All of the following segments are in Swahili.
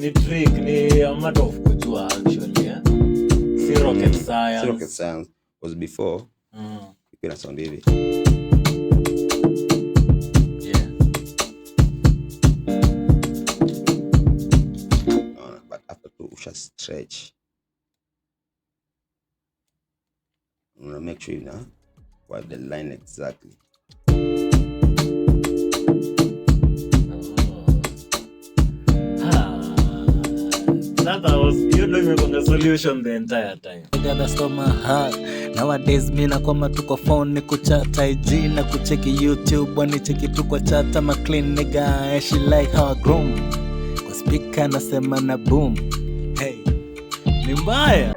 Ni trick, ni a matter of kujua actually, eh? Si rocket science. Si rocket science. Was before ilikuwa ina sound hivi. Unaona, but after tu usha stretch, una make sure ina kwa the line exactly. Oh. Ah. That was, hiyo ndio imekuwa solution the entire time. Nigga, that's on my heart. Nowadays mi nakwama tu kwa phone ni kuchat IG na kucheki YouTube, wanicheki tu kwa chat. I'm a clean nigga and she like how I groom. Kwa speaker nasema na boom. Hey, ni mbaya.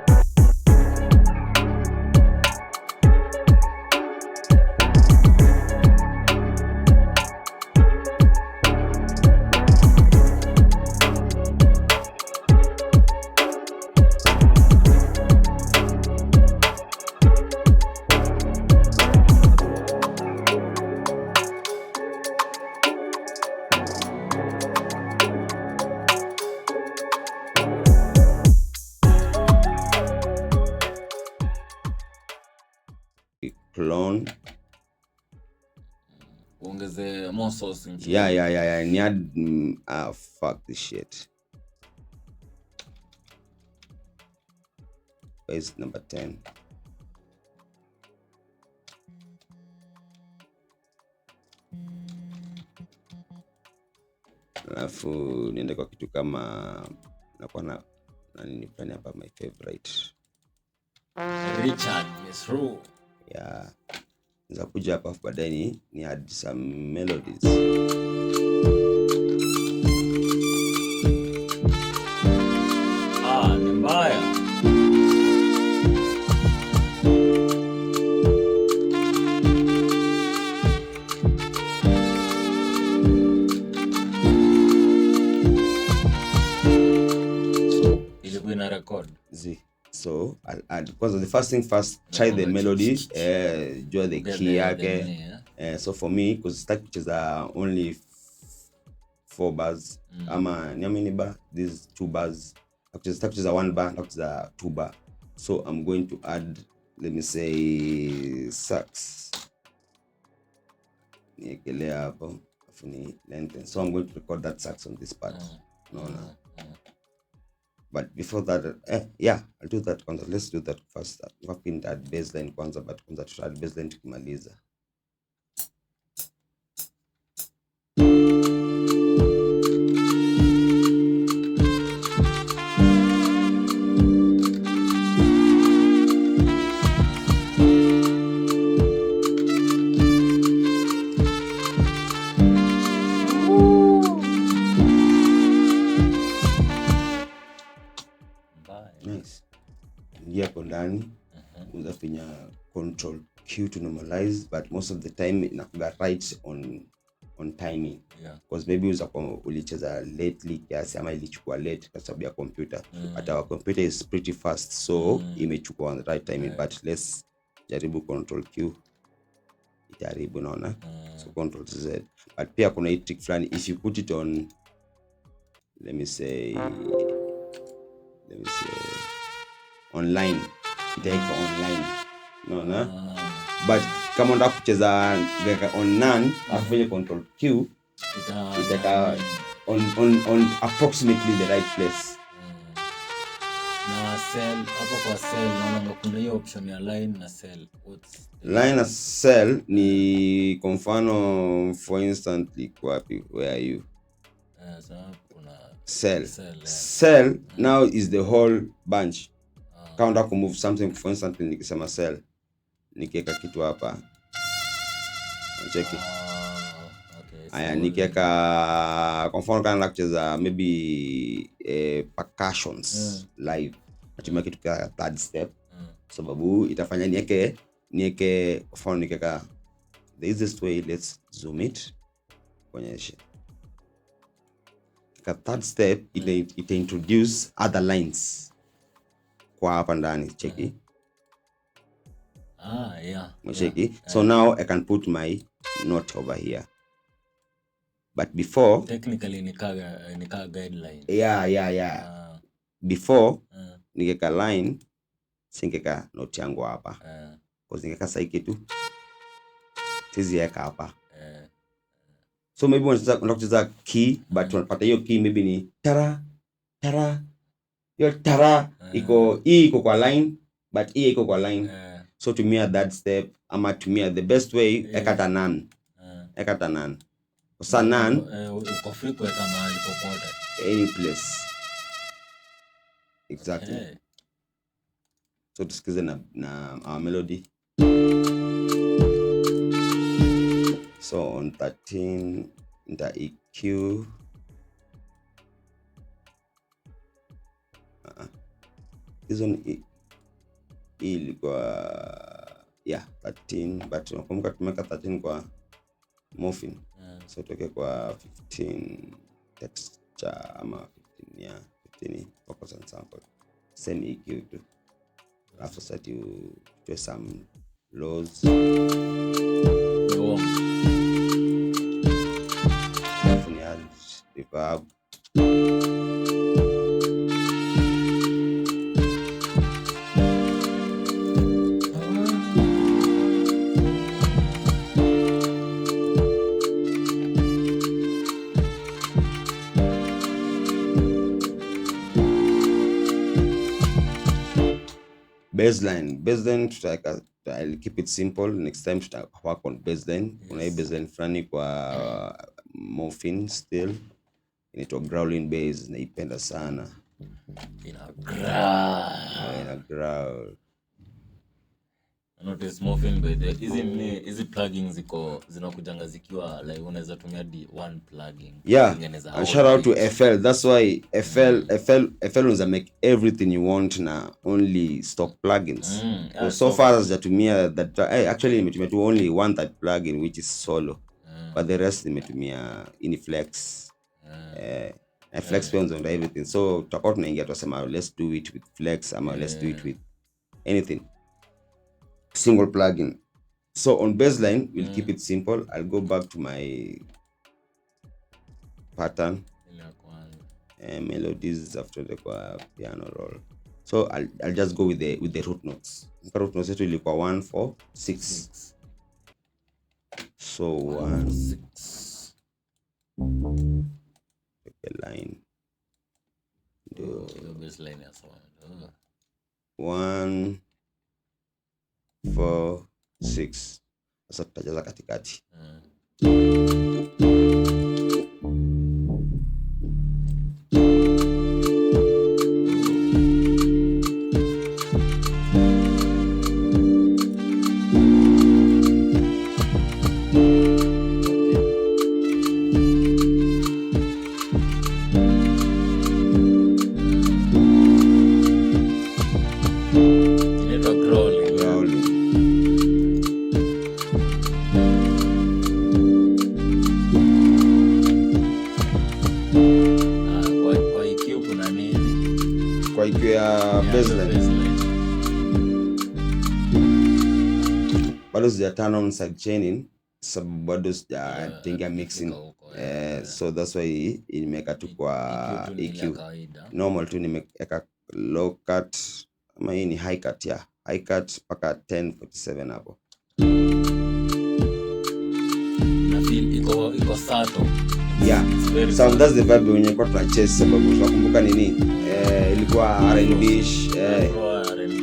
Clone. Uongeze more sauce into Yeah. Ni add, fuck this shit. Where's number 10? Alafu niende kwa kitu kama nakuwa na nini fulani hapa, my favorite. Richard Misru. Yeah. Naweza kuja hapa afu baadaye ni add some melodies. Ah, ni mbaya. So ilikuwa ina record. Z. So I'll add, kwanza the first thing first, try the Naomba melody, jua the Get key yake. the nini, eh? So for me, because sitaki kucheza only 4 bars, ama ni how many bar? These 2 bars. Sitaki kucheza 1 bar, nataka kucheza 2 bar. So I'm going to add, let me say sax. Niekelea hapo, alafu ni lengthen. So I'm going to record that sax on this part. Unaona? But before that, yeah, I'll do that kwanza. Let's do that first. Fucking add baseline kwanza, but kwanza tuta add baseline tukimaliza. Nice. Ingia hapo ndani, unaweza finya control Q to normalize, but most of the time inakuwa right on timing. Because maybe unaweza kuwa ulicheza lately kiasi ama ilichukua late kwa sababu ya computer. But our computer is pretty fast, so imechukua on the right timing. But let's jaribu control Q. Itaharibu, unaona? So control Z. But pia kuna hii trick fulani, if you put it on, let me say online, itaika online, unaona? But kama unataka kucheza like on none, alafu fanye control Q, itaka on approximately the right place. Na cell, hapo kwa cell naona kuna hiyo option ya line na cell. What's the line na cell ni kwa mfano, for instance, iko wapi? Where are you? So hapo kuna Cell. Cell, yeah. Cell now is the whole bunch. Kama unataka kumove something, for instance, nikisema cell, nikiweka kitu hapa. Unacheki? Okay. Aya, So nikiweka kwa mfano kama nataka kucheza maybe percussions live, natumia kitu ka third step. Sababu itafanya niweke kwa mfano nikiweka the easiest way, let's zoom it kuonyesha. Ka third step ita introduce other lines kwa hapa ndani, cheki. Yeah. Umecheki? So now I can put my note over here. But before, Technically ni ka guideline. Yeah. Before ningeka line, singeka note yangu hapa. Cause ningeka sahi kitu siziweka hapa. So maybe unataka kucheza key, but unapata hiyo key maybe ni tara tara, hiyo tara iko, hii iko kwa line, but hii iko kwa line. So tumia that step, ama tumia the best way, eka hata none. Eka hata none. Sasa none, Uko free kuweka mahali popote. Any place. Exactly. So tusikize na our melody. So on 13 nita EQ. This one hii ilikuwa, yeah, 13, but nakumbuka tumeweka 13 kwa morphing. So tuweke kwa 15 texture ama 15, yeah, 15 vocals and sample. Same EQ tu. Alafu sasa tuwe some lows. Warm. Alafu ni add reverb. Bassline tutaweka, I'll keep it simple. Next time tuta work on bassline. Kuna hii bassline fulani kwa morphing still inaitwa growling bass, naipenda sana. Ina growl. Ina growl. I notice morphing by the hizi ni hizi plugins ziko zinakujanga zikiwa like unaweza tumia di one plugin kutengeneza And shout out to whole beat. FL. That's why FL, FL, FL unaweza make everything you want na only stock plugins. So, so far sijatumia that, actually nimetumia tu only one that plugin which is solo. But the rest nimetumia Iniflex. Na Flex pia unaweza everything. So tutakuwa tunaingia tunasema let's do it with Flex ama let's do it with anything. Single plugin. So on bassline we'll keep it simple. I'll go back to my pattern. Ile ya kwanza. Melodies after the kwa piano roll. So I'll just go with the root notes. Kwa root notes yetu ilikuwa 1 4 6. 6. So 1, 1, 6. The line. Ndio. Hiyo bassline ya sound. 1 4 6. Sasa tutajaza katikati. Inaitwa growling. Growling. Kwa EQ kuna nini? Kwa EQ ya Yeah, bassline. Bassline. Bado sija turn on side chaining sababu bado sijatenga mixing. Huko, yeah. So that's why nimeweka tu kwa EQ tu ni ile EQ. kawaida. Normal tu nimeweka low cut ama hii ni high cut, yeah. High cut mpaka 1047 hapo. Na feel iko subtle. Yeah. It's very So subtle. that's the vibe wenye kwa tuna chase sababu tunakumbuka nini? Ilikuwa R&B. Ilikuwa R&B.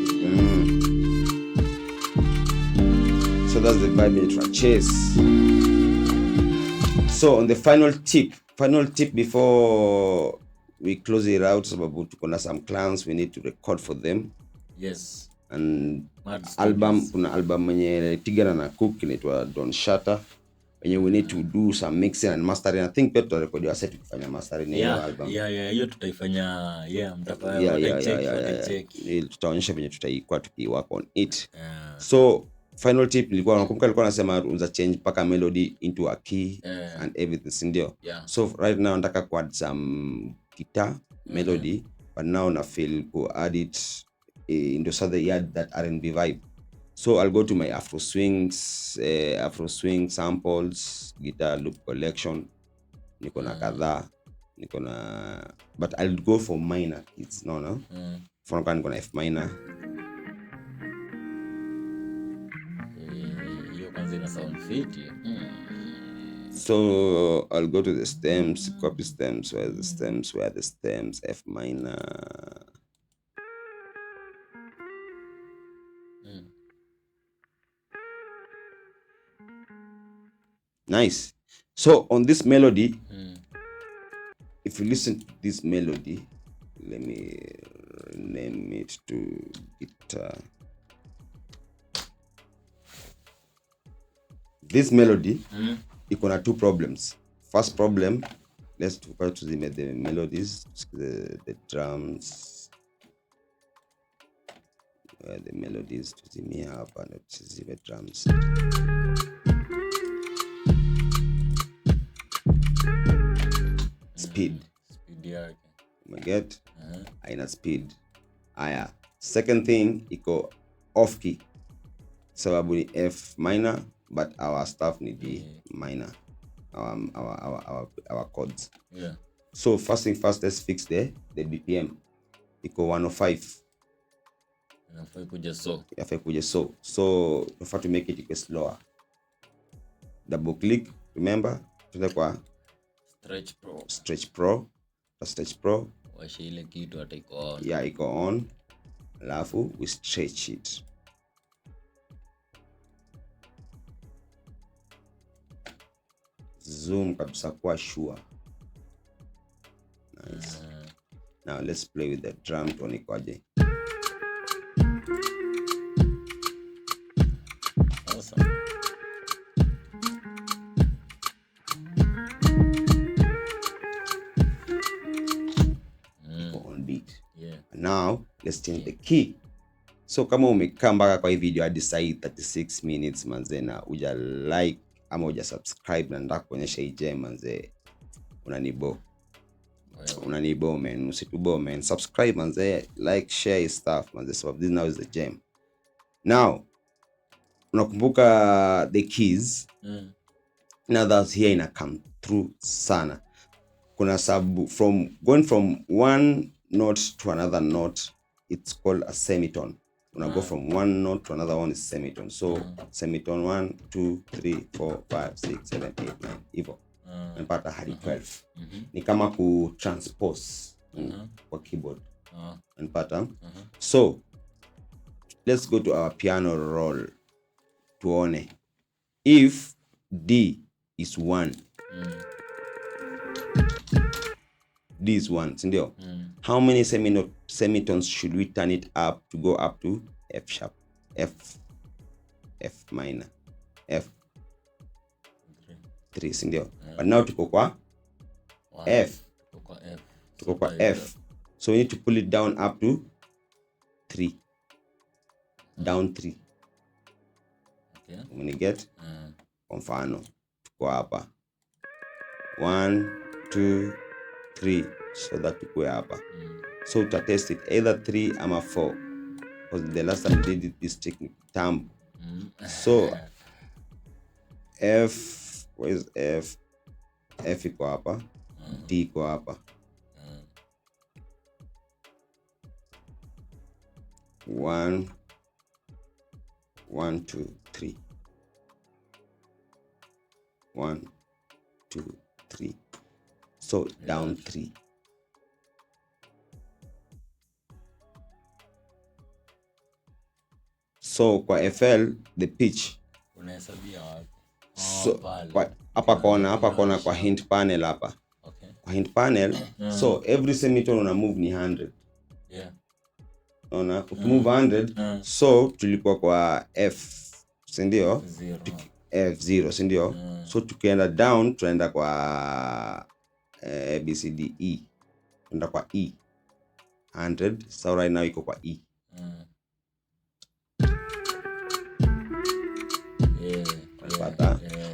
So that's the vibe yenye tuna chase. So on the final tip before we close it out, sababu tuko na some clients we need to record for them. Yes. And Mad album, Studios. kuna album yenye Tigana na Cook inaitwa Don Shatter, wenye we need to do some mixing and mastering. I think pia tutarekodi wa set tukifanya mastering ya hiyo album. Yeah, yeah, hiyo tutaifanya, yeah, mtafanya, wataicheck, wataicheck. Tutaonyesha venye tutaikuwa tukiwork on it. Yeah. So final tip nilikuwa nakumbuka nilikuwa nasema unaweza change mpaka melody into a key and everything, si ndio? Yeah. So right now nataka ku add some guitar melody, but now na feel ku add it ndio sasa they add that R&B vibe. So I'll go to my Afro swing samples, guitar loop collection. Niko na kadhaa, niko na, but I'll go for minor keys. No. Mfano kama niko na F minor. Hiyo kwanza ina sound fit. So I'll go to the stems, copy stems, where the stems, where the stems, F minor. Nice. So on this melody, if you listen to this melody, let me rename it to guitar. This melody, iko na two problems. First problem, let's try to the melodies, the drums, the melodies tuzimie hapa na tuzime drums. Speed. Speed yake. Umeget? Aina speed. Aya. Second thing, iko off key. Sababu ni F minor, but our stuff ni D minor. Our chords. Yeah. So first thing first, let's fix the BPM. Iko 105. Inafai kuja so. Inafai kuja so. So we have to make it iko slower. Double click, remember, tuende kwa Stretch Pro. Stretch Pro. Stretch Pro. Washa ile kitu hata iko on. Yeah, iko on. Alafu we stretch it. Zoom kabisa kwa sure. Nice. Now let's play with the drum tuone ikoje. Awesome. On beat. Yeah. Now let's change the key. So kama umekaa mpaka kwa hii video hadi saa hii 36 minutes manze, na uja like ama uja subscribe na nataka kuonyesha hii gem manze, unanibo. Unanibo man, usitubo man. Subscribe manze, like, share his stuff manze. So this now is the gem. Now unakumbuka the keys. Now that's here ina come through sana. Kuna sub from going from one note to another note, it's called a semitone. Una go from one note to another one is semitone. So semitone 1 2 3 4 5 6 7 8 9 hivyo. Unapata hadi 12. Ni kama ku transpose kwa keyboard. Unapata? So let's go to our piano roll tuone if D is 1. D is 1, sindio? How many semitones should we turn it up to go up to F sharp, F, F minor, F 3, sindio? But now tuko kwa F. Tuko kwa F. So we need to pull it down up to 3. Down 3. Okay. When you get, kwa mfano, tuko hapa. 1, 2, 3, so that tuko hapa. So to test it either 3 ama 4, because the last time we did it, this technique thumb. So F, where is F? F iko hapa, D iko hapa. 1 1 2 3. 1 2 3. So down 3. So kwa FL the pitch unahesabia wapi? So hapa kona, hapa kona kwa hint panel hapa. Okay. Kwa hint panel, so every semitone una move ni 100. Yeah. Unaona, ukimove 100, so tulikuwa kwa F, si ndio? F0, si ndio? So tukienda down tunaenda kwa A, B, C, D, E. Tunaenda kwa E. 100, so right now iko kwa E.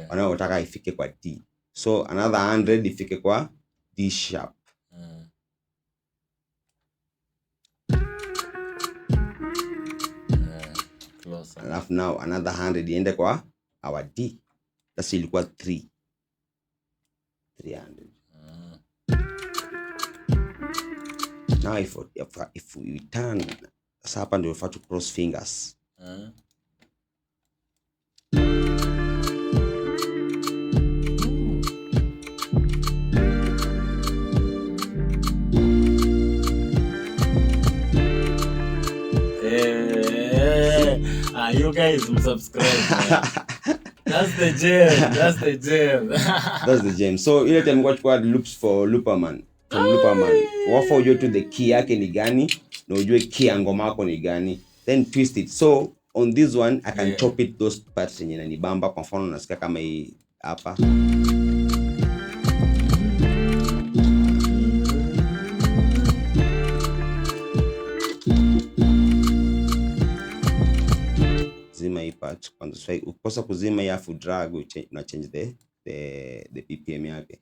Wanaotaka ifike kwa D. So another 100 ifike kwa D sharp. Alafu now another 100 iende kwa our D. That's ilikuwa 3. 300. Now if we turn, sasa hapa ndio to cross fingers. You guys subscribe. That's the gem. That's the gem. That's the gem. So ile time kwa loops for Looperman. From Looperman. Wafa ujue tu the key yake ni gani na ujue key ya ngoma yako ni gani. Then twist it. So on this one I can chop it those parts yenye inanibamba. Kwa mfano nasikia kama hii hapa. Zima hii part kwanza. So ukikosa kuzima hii afu drag una change the BPM yake.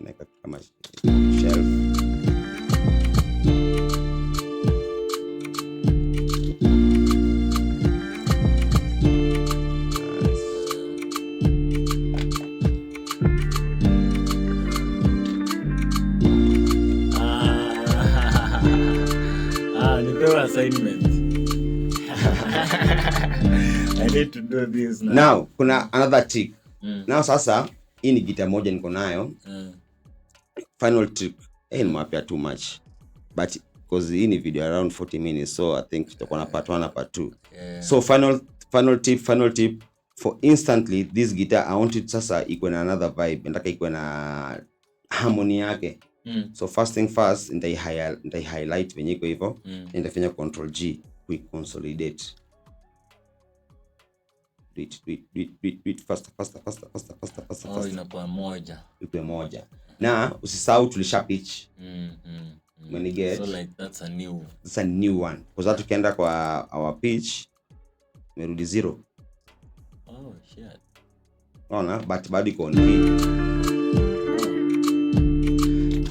Unaweka kama shelf. Nice. Nipewa assignment. I need to do this now. Now, kuna another trick. Now sasa, hii ni guitar moja niko nayo. Final trick. Nimewapea too much. But because hii ni video around 40 minutes, so I think tutakuwa na part 1 na part 2. Yeah. So final tip for instantly this guitar I want it sasa ikuwe na another vibe. Nataka ikuwe na harmony yake. So first thing first, nitai highlight venye iko hivyo. Nitafanya control G quick consolidate. Do it faster. Oh, inakuwa moja. Ikuwe moja. Na usisahau tulisha pitch. When you get, so like that's a new one. Kwa sababu tukienda kwa our pitch imerudi zero. Oh shit. Unaona, but bado iko on key.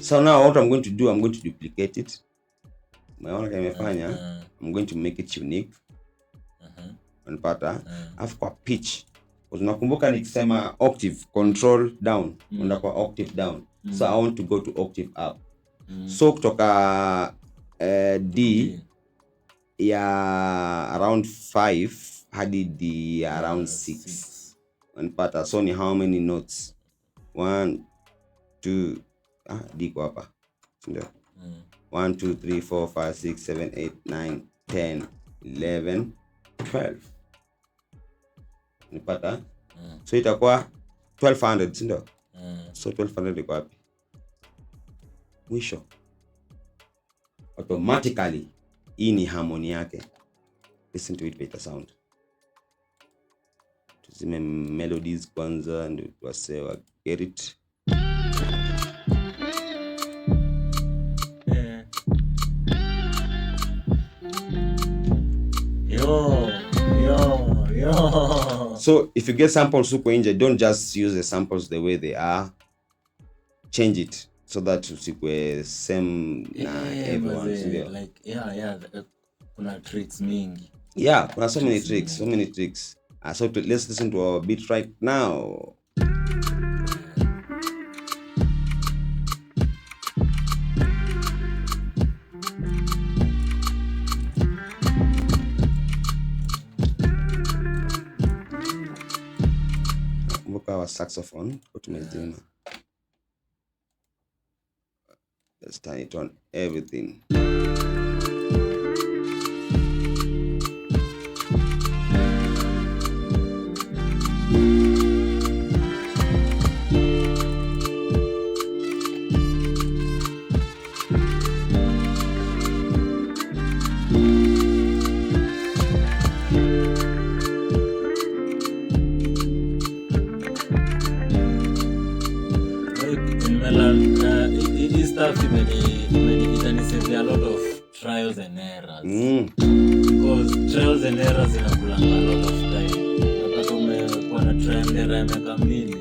So now what I'm going to do, I'm going to duplicate it. Umeona kama imefanya? I'm going to make it unique. Unapata? Alafu kwa pitch. Unakumbuka nikisema octave control down, unaenda kwa octave down. So I want to go to octave up. So kutoka D ya around 5 hadi D around 6. Unapata? So ni how many notes? 1 2 D kwa hapa. Ndio. 1 2 3 4 5 6 7 8 9 10 11 12. Nipata? So itakuwa 1200, si ndio? So 1200 iko wapi? Mwisho. Automatically hii ni harmony yake. Listen to it better sound. Tuzime melodies kwanza ndio tuwasewa get it. Yo. So if you get samples huko nje, don't just use the samples the way they are. Change it so that usikwe same na everyone. Like kuna tricks mingi. Yeah, kuna so many tricks, So let's listen to our beat right now. Our saxophone, let's turn it on everything. A lot of trials and errors. Because trials and errors inakulanga a lot of time. Unapata umekuwa na trial and error ya miaka mbili.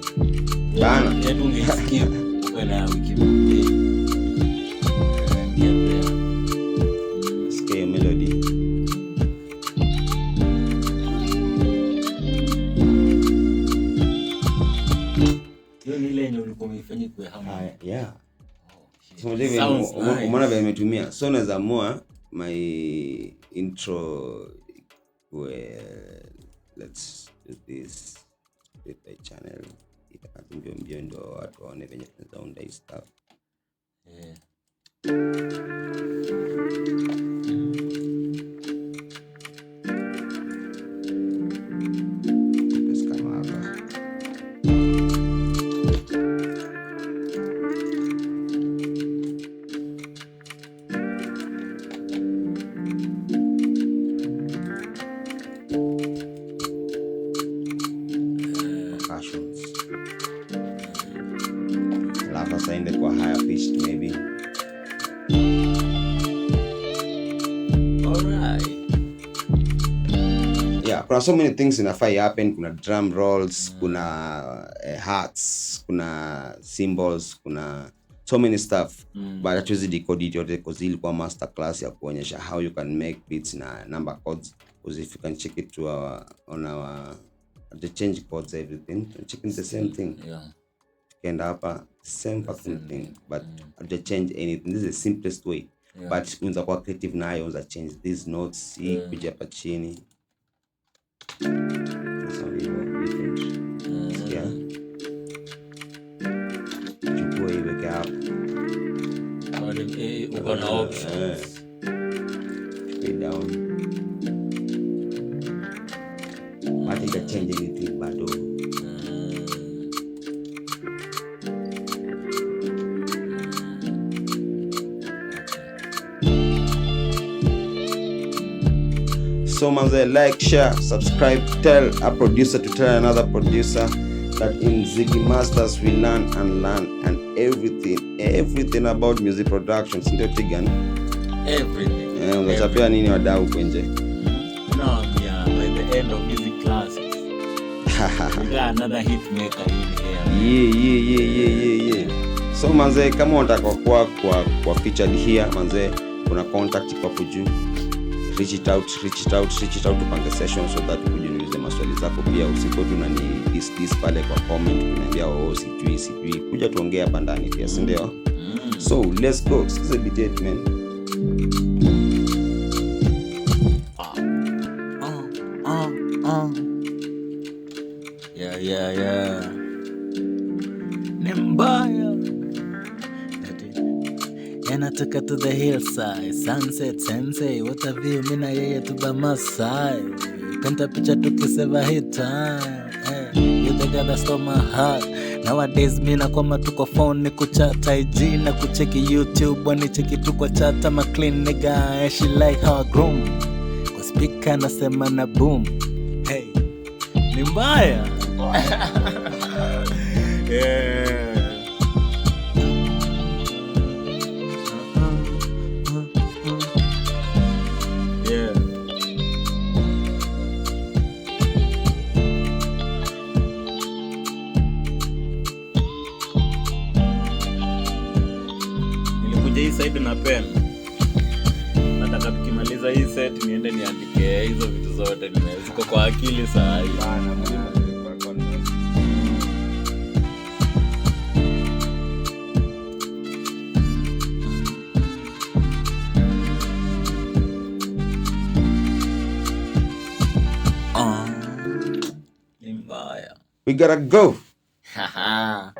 Bana. Yetu ungeskip uko na wiki mbili. And get there. Scale melody. Hiyo ni ile yenye ulikuwa umeifanya ikuwe harmony. Yeah. Oh, shit. So unajua Sounds nice. umeona vile nimetumia. So naweza amua my intro ikuwe, let's do this split by channel. Itakaa mbio mbio ndio watu waone venye tunaweza unda hii stuff. Yeah. Just kama hapa. Percussions. Alafu sasa ende kwa higher pitched maybe. Alright. Yeah, kuna so many things inafaa happen. Kuna drum rolls, kuna hats, kuna cymbals, kuna so many stuff. But hatuwezi decode it yote because ilikuwa master class ya kuonyesha how you can make beats na number chords. Because if you can check it to our, on our the change chords everything, checking the same thing. Yeah. Tukienda hapa same fucking thing, but hatuja change anything. This is the simplest way. Yeah. But unaweza kuwa creative nayo, unaweza change these notes, hii kuja hapa chini. Sound hivyo different. Sikia? Chukua iweke hapo. Bado, uko na options. Chukua down. But ita change anything bado. So manze, like, share, subscribe, tell a producer to tell another producer that in Ziggy Masters we learn and learn and everything about music production. Sindio Tigan? Everything. Unachapia nini wadau huko nje? Tunawaambia by the end of music classes. We got another hit maker in here. Yeah. So manze, kama unataka kuwa kwa featured here manze, kuna contact iko hapo juu. Reach it out, tupange session so that ukuje niulize maswali zako pia. Usikuwe tu unani dis pale kwa comment kuniambia oh sijui. Kuja tuongee hapa ndani pia, si ndio? So let's go. Sikiza beat yetu, man. Yeah. Ni mbaya. And I took her to the hillside, sunset sensei, what a view, mina yeye tu by my side. Paint a picture tukiseva hit time. Hey, you the girl that stole my heart. Nowadays mina kwama tuko phone ni kuchat IG na kucheki YouTube, wanicheki tu kwa chat. I'm a clean nigga and she like how I groom. Kwa speaker nasema na boom. Hey, ni mbaya. Yeah. Yeah. Nilikuja hii side na pen. Nataka tukimaliza hii set niende niandike hizo vitu zote ziko kwa akili saa hii. Bana, mimi nilikuwa kwa notes. Ni mbaya. We gotta go. Haha.